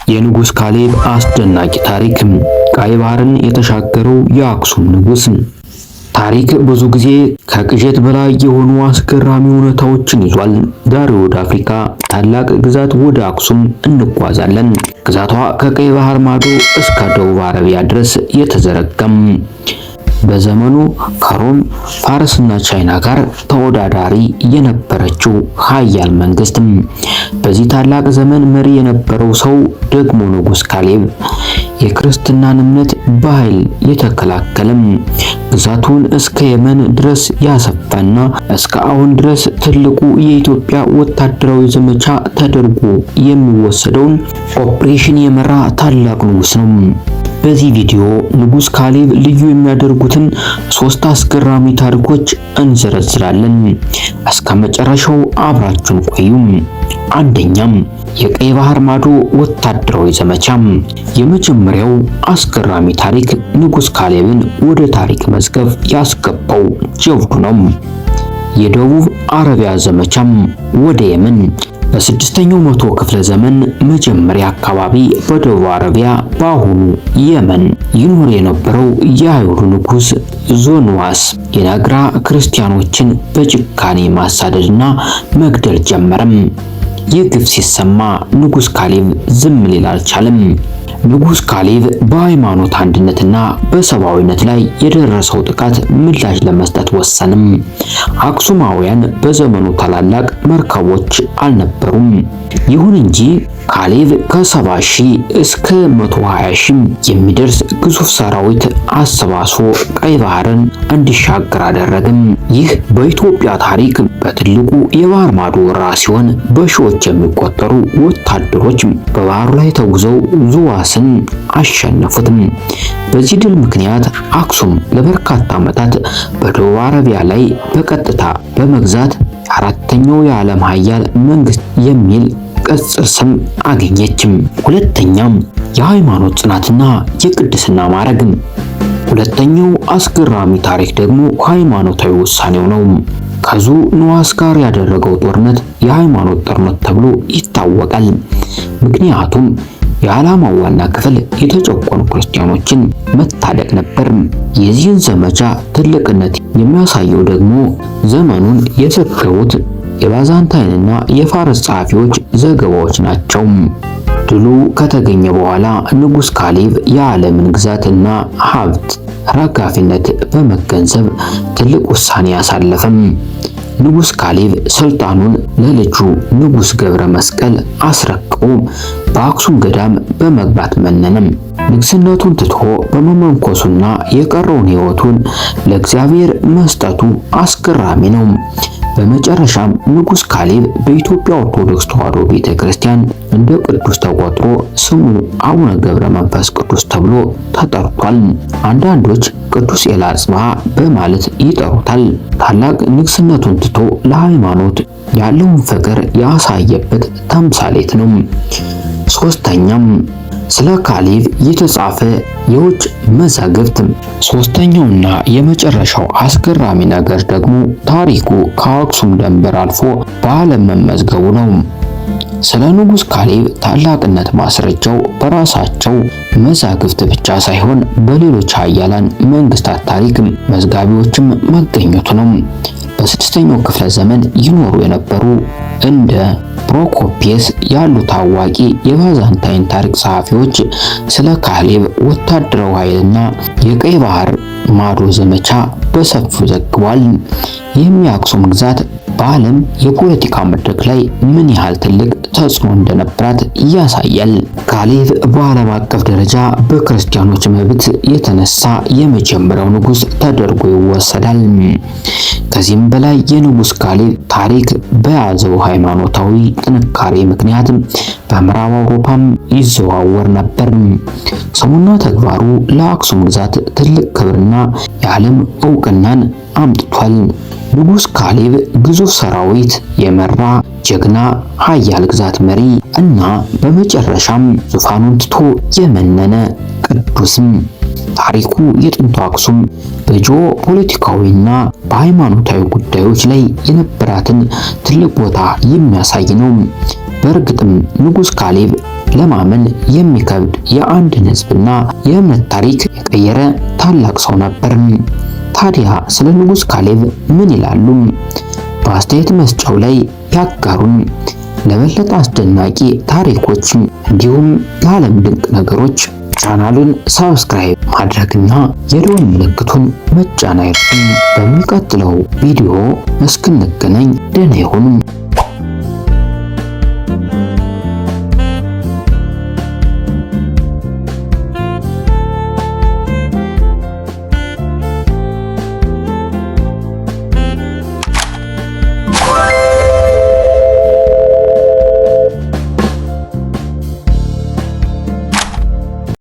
የንጉስ ካሌብ አስደናቂ ታሪክ፣ ቀይ ባህርን የተሻገረው የአክሱም ንጉስ። ታሪክ ብዙ ጊዜ ከቅዠት በላይ የሆኑ አስገራሚ እውነታዎችን ይዟል። ዛሬ ወደ አፍሪካ ታላቅ ግዛት ወደ አክሱም እንጓዛለን። ግዛቷ ከቀይ ባህር ማዶ እስከ ደቡብ አረቢያ ድረስ የተዘረጋም፣ በዘመኑ ከሮም፣ ፋርስና ቻይና ጋር ተወዳዳሪ የነበረችው ሀያል መንግስት። በዚህ ታላቅ ዘመን መሪ የነበረው ሰው ደግሞ ንጉስ ካሌብ፣ የክርስትናን እምነት በኃይል የተከላከለም፣ ግዛቱን እስከ የመን ድረስ ያሰፋና እስከ አሁን ድረስ ትልቁ የኢትዮጵያ ወታደራዊ ዘመቻ ተደርጎ የሚወሰደውን ኦፕሬሽን የመራ ታላቅ ንጉስ ነው። በዚህ ቪዲዮ ንጉስ ካሌብ ልዩ የሚያደርጉትን ሶስት አስገራሚ ታሪኮች እንዘረዝራለን። እስከ መጨረሻው አብራችሁን ቆዩ። አንደኛም፣ የቀይ ባህር ማዶ ወታደራዊ ዘመቻ። የመጀመሪያው አስገራሚ ታሪክ ንጉስ ካሌብን ወደ ታሪክ መዝገብ ያስገባው ጀብዱ ነው። የደቡብ አረቢያ ዘመቻም፣ ወደ የመን። በስድስተኛው መቶ ክፍለ ዘመን መጀመሪያ አካባቢ በደቡብ አረቢያ፣ በአሁኑ የመን ይኖር የነበረው የአይሁድ ንጉስ ዞንዋስ የናግራ ክርስቲያኖችን በጭካኔ ማሳደድና መግደል ጀመረም። ይህ ግፍ ሲሰማ ንጉስ ካሌብ ዝም ሊል አልቻለም። ንጉስ ካሌብ በሃይማኖት አንድነትና በሰብአዊነት ላይ የደረሰው ጥቃት ምላሽ ለመስጠት ወሰንም። አክሱማውያን በዘመኑ ታላላቅ መርከቦች አልነበሩም። ይሁን እንጂ ካሌብ ከ70 ሺህ እስከ 120 ሺህ የሚደርስ ግዙፍ ሰራዊት አሰባስቦ ቀይ ባህርን እንዲሻገር አደረግም። ይህ በኢትዮጵያ ታሪክ በትልቁ የባህር ማዶ ወረራ ሲሆን፣ በሺዎች የሚቆጠሩ ወታደሮች በባህሩ ላይ ተጉዘው ዙዋስን አሸነፉትም። በዚህ ድል ምክንያት አክሱም ለበርካታ ዓመታት በደቡብ አረቢያ ላይ በቀጥታ በመግዛት አራተኛው የዓለም ሀያል መንግስት የሚል ቅጽል ስም አገኘችም። ሁለተኛም፣ የሃይማኖት ጽናትና የቅድስና ማዕረግ። ሁለተኛው አስገራሚ ታሪክ ደግሞ ሃይማኖታዊ ውሳኔው ነው። ከዙ ንዋስ ጋር ያደረገው ጦርነት የሃይማኖት ጦርነት ተብሎ ይታወቃል። ምክንያቱም የዓላማው ዋና ክፍል የተጨቆኑ ክርስቲያኖችን መታደግ ነበር። የዚህን ዘመቻ ትልቅነት የሚያሳየው ደግሞ ዘመኑን የዘገቡት የባዛንታይንና የፋርስ ጸሐፊዎች ዘገባዎች ናቸው። ድሉ ከተገኘ በኋላ ንጉስ ካሌብ የዓለምን ግዛትና ሀብት ረጋፊነት በመገንዘብ ትልቅ ውሳኔ አሳለፈም። ንጉስ ካሌብ ስልጣኑን ለልጁ ንጉስ ገብረ መስቀል አስረክቦ በአክሱም ገዳም በመግባት መነነም። ንግስነቱን ትቶ በመመንኮሱና የቀረውን ሕይወቱን ለእግዚአብሔር መስጠቱ አስገራሚ ነው። በመጨረሻም ንጉስ ካሌብ በኢትዮጵያ ኦርቶዶክስ ተዋሕዶ ቤተክርስቲያን እንደ ቅዱስ ተቆጥሮ ስሙ አቡነ ገብረ መንፈስ ቅዱስ ተብሎ ተጠርቷል። አንዳንዶች ቅዱስ ኤላጽባ በማለት ይጠሩታል። ታላቅ ንግስነቱን ትቶ ለሃይማኖት ያለውን ፍቅር ያሳየበት ተምሳሌት ነው። ሶስተኛም፣ ስለ ካሌብ የተጻፈ የውጭ መዛግብት። ሶስተኛውና የመጨረሻው አስገራሚ ነገር ደግሞ ታሪኩ ከአክሱም ደንበር አልፎ በዓለም መመዝገቡ ነው። ስለ ንጉስ ካሌብ ታላቅነት ማስረጃው በራሳቸው መዛግብት ብቻ ሳይሆን በሌሎች ሀያላን መንግስታት ታሪክ መዝጋቢዎችም መገኘቱ ነው። በስድስተኛው ክፍለ ዘመን ይኖሩ የነበሩ እንደ ፕሮኮፒየስ ያሉ ታዋቂ የባዛንታይን ታሪክ ጸሐፊዎች ስለ ካሌብ ወታደራዊ ኃይልና የቀይ ባህር ማዶ ዘመቻ በሰፊው ዘግቧል። ይህም የአክሱም ግዛት በዓለም የፖለቲካ መድረክ ላይ ምን ያህል ትልቅ ተጽዕኖ እንደነበራት ያሳያል። ካሌብ በዓለም አቀፍ ደረጃ በክርስቲያኖች መብት የተነሳ የመጀመሪያው ንጉስ ተደርጎ ይወሰዳል። ከዚህም በላይ የንጉስ ካሌብ ታሪክ በያዘው ሃይማኖታዊ ጥንካሬ ምክንያት በምዕራብ አውሮፓም ይዘዋወር ነበር። ስሙና ተግባሩ ለአክሱም ግዛት ትልቅ ክብርና የዓለም እውቅናን አምጥቷል። ንጉስ ካሌብ ግዙፍ ሰራዊት የመራ ጀግና ኃያል ግዛት መሪ እና በመጨረሻም ዙፋኑን ትቶ የመነነ ቅዱስም። ታሪኩ የጥንቱ አክሱም በጂኦ ፖለቲካዊና በሃይማኖታዊ ጉዳዮች ላይ የነበራትን ትልቅ ቦታ የሚያሳይ ነው። በእርግጥም ንጉስ ካሌብ ለማመን የሚከብድ የአንድን ሕዝብና የእምነት ታሪክ የቀየረ ታላቅ ሰው ነበር። ታዲያ ስለ ንጉሥ ካሌብ ምን ይላሉ? በአስተያየት መስጫው ላይ ያጋሩን። ለበለጠ አስደናቂ ታሪኮች እንዲሁም የዓለም ድንቅ ነገሮች ቻናሉን subscribe ማድረግና የደወል ምልክቱን መጫን አይርሱ። በሚቀጥለው ቪዲዮ እስክንገናኝ ደህና ይሁኑ።